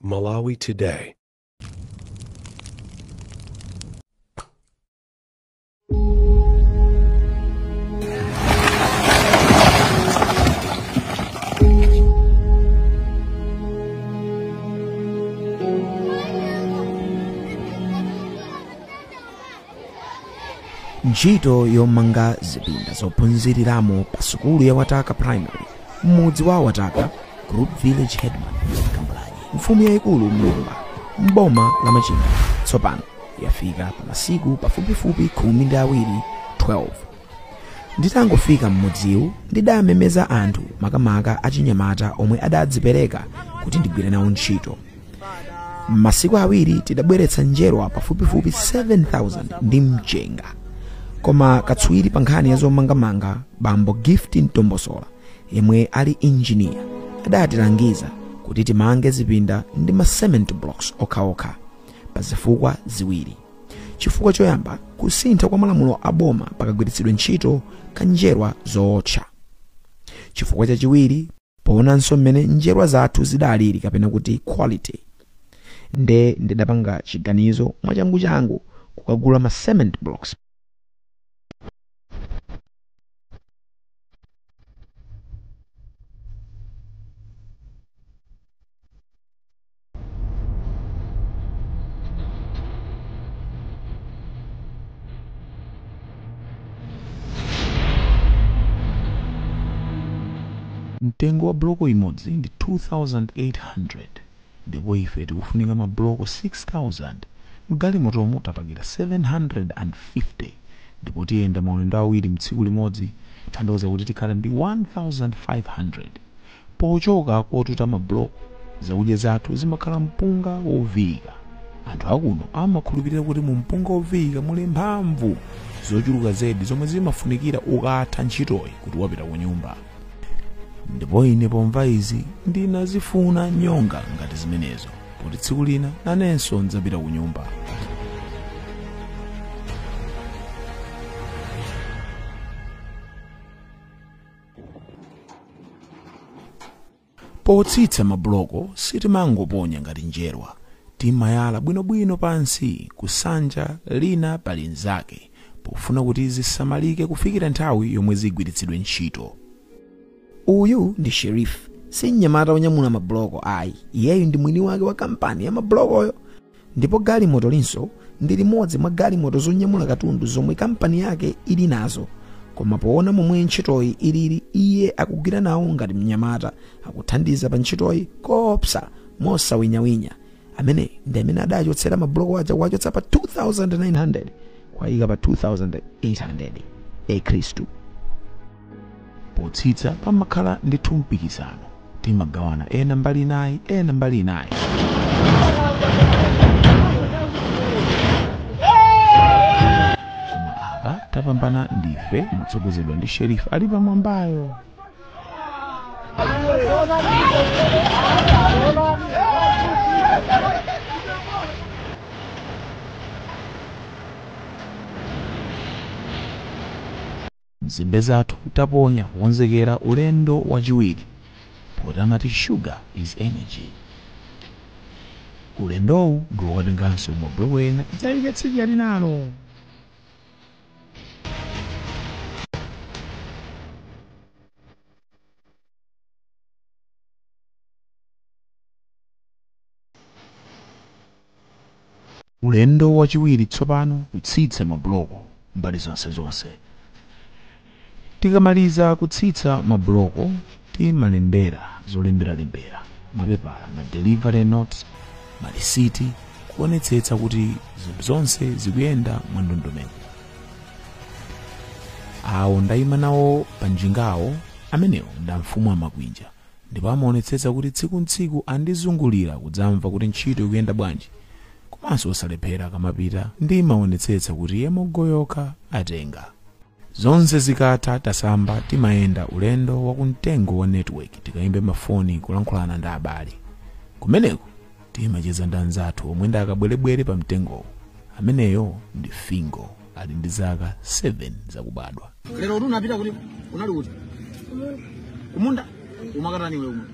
Malawi Today. Ntchito yomanga zipinda zophunziriramo pa sukulu ya Wataka Primary m'mudzi wa Wataka, Group Village Headman Kambulanyi, mfumu yayikulu Mlumba, m'boma la Machinga, tsopano yafika pa masiku pafupifupi 12 12. Nditangofika m'mudziwu ndidamemeza anthu makamaka achinyamata omwe adadzipereka kuti ndigwire nawo ntchito. M'masiku awiri tidabweretsa njerwa pafupifupi 7,000 ndi mchenga. Koma katswiri pa nkhani ya zomangamanga bambo Gift Ntombosola, yemwe ali injiniya, adatilangiza kuti timange zipinda ndi ma cement blocks okhaokha pa zifukwa ziwiri. Chifukwa choyamba, kusintha kwa malamulo a boma pakagwiritsidwe ntchito ka njerwa zootcha. Chifukwa chachiwiri, poonanso mmene njerwa zathu zidalili kapena kuti quality. Nde ndidapanga chiganizo mwachanguchangu kukagula ma cement blocks. Mtengo wa bloko imodzi ndi 2800 ndipo ife tikufunika mabloko 6000. Mgalimotomo tapakira 750 ndipo tiyenda maulendo awiri mtsiku limodzi, tanthauza kuti tikhala ndi 1500. Pochoka kotuta mabloko, zakudya zathu zimakhala mpunga woviyika. Anthu akuno amakhulupirira kuti mu mpunga woviyika muli mphamvu zochuluka zedi zomwe zimafunikira ukatha ntchitoyi kuti wapita ku nyumba. Ndipo ine pomva izi ndinazifuna nyonga ngati zimenezo, poti tsiku lina nanenso ndzapita ku nyumba. Potsitsa mabloko sitimangoponya ngati njerwa, timayala bwinobwino pansi kusanja lina pali nzake, pofuna kuti zisamalike kufikira nthawi yomwe zigwiritsidwe ntchito. Uyu ndi Sherif, si mnyamata wonyamula mabloko ayi, iyeyu ndi mwini wake wa kampani ya mablokoyo. Ndipo galimoto linso ndi limodzi mwa galimoto zonyamula katundu zomwe kampani yake ili nazo. Koma poona momwe ntchitoyi ilili, iye akugwira nawo ngati mnyamata, akuthandiza pa ntchitoyi koopsa mosawinyawinya. Amene ndi amene adachotsera mabloko aja kuwachotsa pa 2900 kwayika pa 2800 ekhristu. Potsitsa pamakhala ndithu mpikisano, timagawana ena mbali inayi ena mbali inayi. Koma apa tapambana ndife motsogozedwa ndi Sherif ali pamwambayo. Nzimbe zathu taponya kukonzekera ulendo wachiwiri, poti amati sugar is energy. Ulendowu ndi wokatenganso mabloko ena tidzayike tsidya linalo. Ulendo wachiwiri tsopano kutsitsa mabloko mbali zonse zonse. Tikamaliza kutsitsa mabloko timalembera zolemberalembera, mapepala, ma delivery notes, malisiti, kuonetsetsa kuti zinthu zonse zikuyenda mwandondomeko. Awo ndayima nawo pa njingawo, amenewo ndi amfumu amakwinja, ndipo amaonetsetsa kuti tsiku ntsiku andizungulira kudzamva kuti ntchito ikuyenda bwanji. Komanso osalephera akamapita ndimaonetsetsa kuti yemogoyoka atenga. Zonse zikatha tasamba timayenda ulendo wakumtengo wa network tikayimbe mafoni kulankhulana ndi abale. Kumeneko timacheza ndi anzathu omwe ndi akabwerebwere pa mtengowo. Ameneyo ndi Fingo, ali ndi zaka 7 zakubadwa. Lero unapita kuti unali kuti? Kumunda. Umakatani iwe kumunda?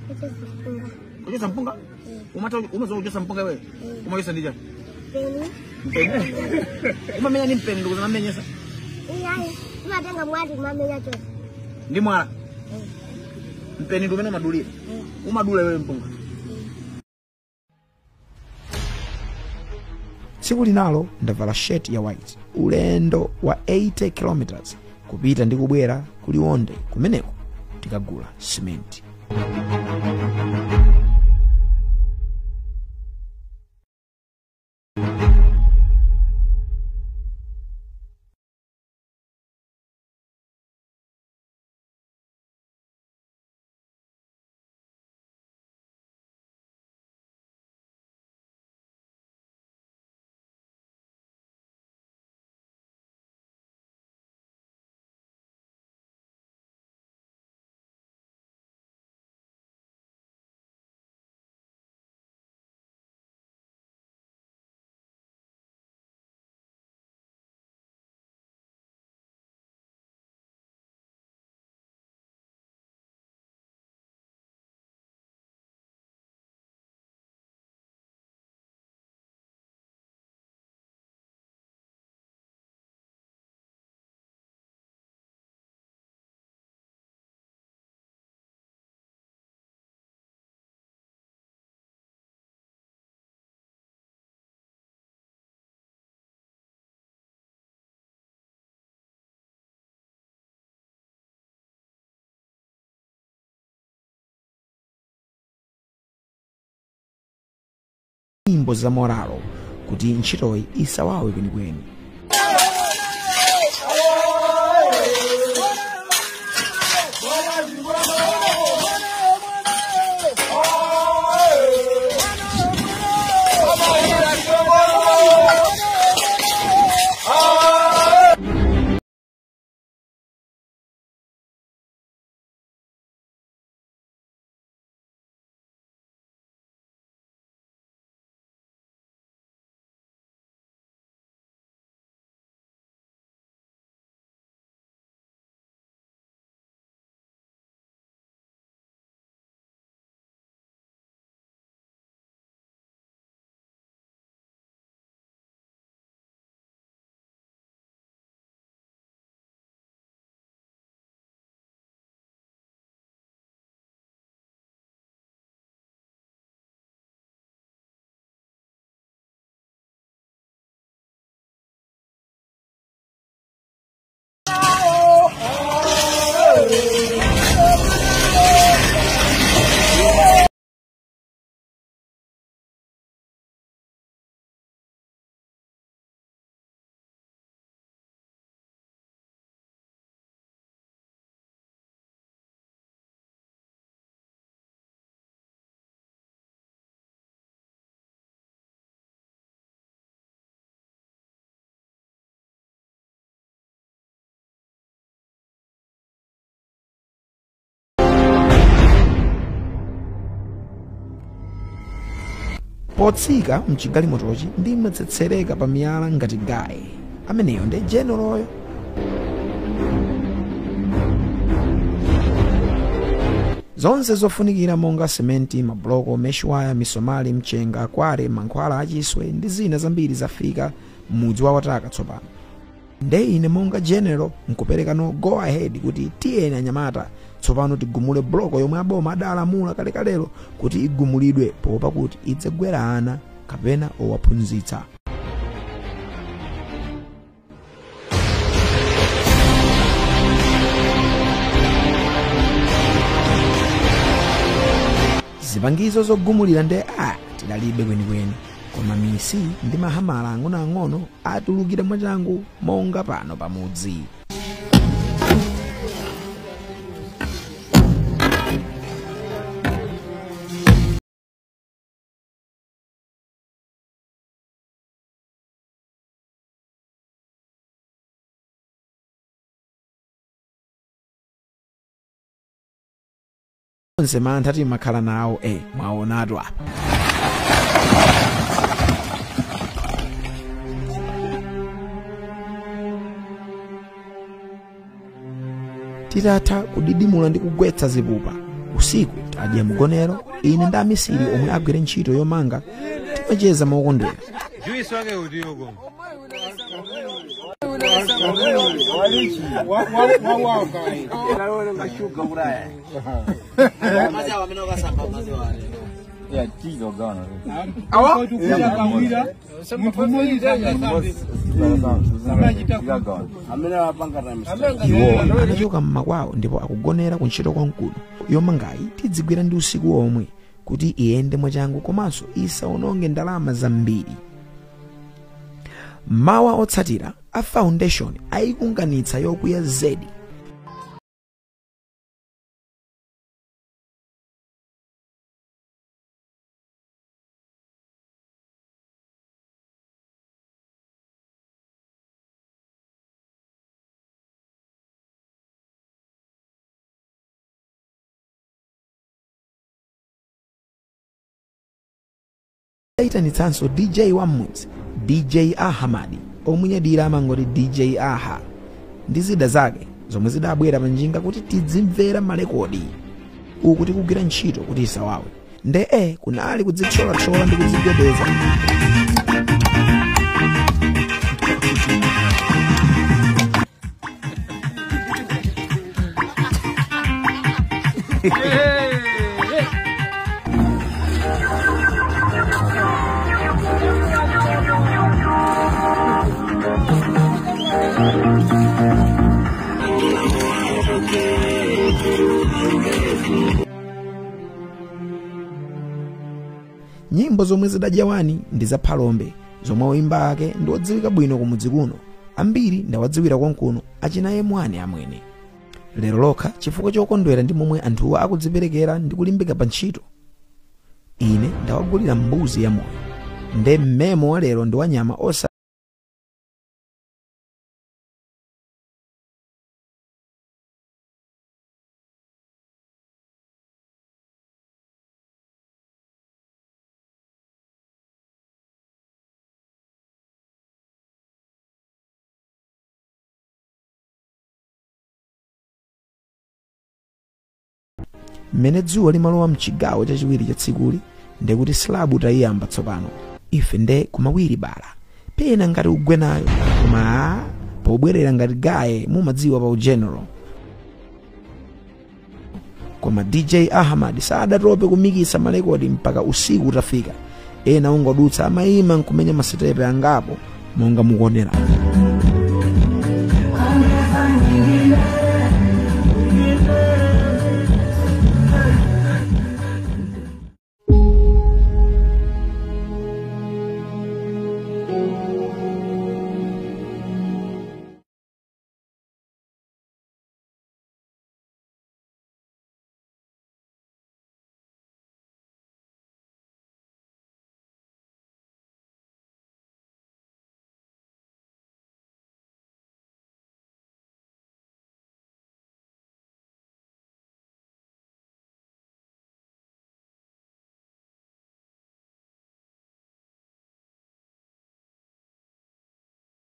Kuchosa mpunga. Kuchosa mpunga? Umazoa kuchosa mpunga wewe? Umachosa ndi chani? Mpeni. Mpeni. Umamenya ni mpeni ndugu zamamenyesa. Iyayi, umatenga mwala kumamenya chosa. Ndi mwala. Mpeni ndio umene umadulira. Umadula wewe mpunga. Tsiku linalo ndavala shirt ya white, ulendo wa 80 km kupita ndi kubwera kuliwonde kumeneko tikagula simenti. Nyimbo za moralo kuti ntchitoyi isawawe kwenikweni. Potsika mchigalimotochi ndimatsetsereka pa miyala ngati gaye. Ameneyo ndi generaloyo. Zonse zofunikira monga sementi, mabloko, meshwaya, misomali, mchenga, kware, mankhwala achiswe ndi zina zambiri zafika m'mudzi wa Wataka tsopano. Nde ine monga general nkupereka no go ahead kuti tiyeni anyamata tsopano tigumule bloko yomwe aboma adalamula kalekalelo kuti igumulidwe poopa kuti idzagwera ana kapena owaphunzitsa. Zipangizo zogumulira nde tidalibe kwenikweni, koma misi ndi mahamala ang'onoang'ono atulukira mwachangu monga pano pamudzi. Onse mantha timakhala nawo mwaonatu apa. Titatha kudidimula ndi kugwetsa zipupa, Usiku tadya mgonero, ine ndi amisiri omwe agwire ntchito yomanga timacheza mokondwera. Iwowa anachoka mmakwawo ndipo akugonera kuntchito kwamkuno. Yomangayi tidzigwira ndi usiku omwe kuti iyende mwachangu komanso isawononge ndalama zambiri. Mawa otsatira a foundation ayikunganitsa yokwiya zedi. Ayitanitsanso DJ wam'mudzi, DJ Ahamadi, omunyadira amangoti DJ Aha, ndi zida zake zomwe zidabwera pa njinga kuti tidzimvera malekodi uku tikugwira ntchito kuti isawawe. Nde kunali kudzithyolathyola ndi kudzigwedeza. Nyimbo zomwe zidajawani ndi za Phalombe zomwe oyimba ake ndi odziwika bwino kumudzi kuno, ambiri ndawadziwira konkuno achina yemwani amwene. Lero lokha chifukwa chokondwera ndi momwe anthuwa akudziperekera ndi kulimbika pa ntchito, ine ndawagulira mbuzi ya moyo. Nde mmemo wa lero ndi wanyama osa mmene dzuwa limalowa mchigawo chachiwiri cha tsikuli, ndekuti slabu tayiyamba tsopano. Ife nde kumawiri bala pena ngati ugwe nayo, koma pobwerera ngati gaye mumadziwa pa ugeneral. Koma DJ Ahmad sadatope kumikisa malekodi mpaka usiku utafika. Ena ungodutsa amayima nkumenya masitepe angapo monga mukuonera.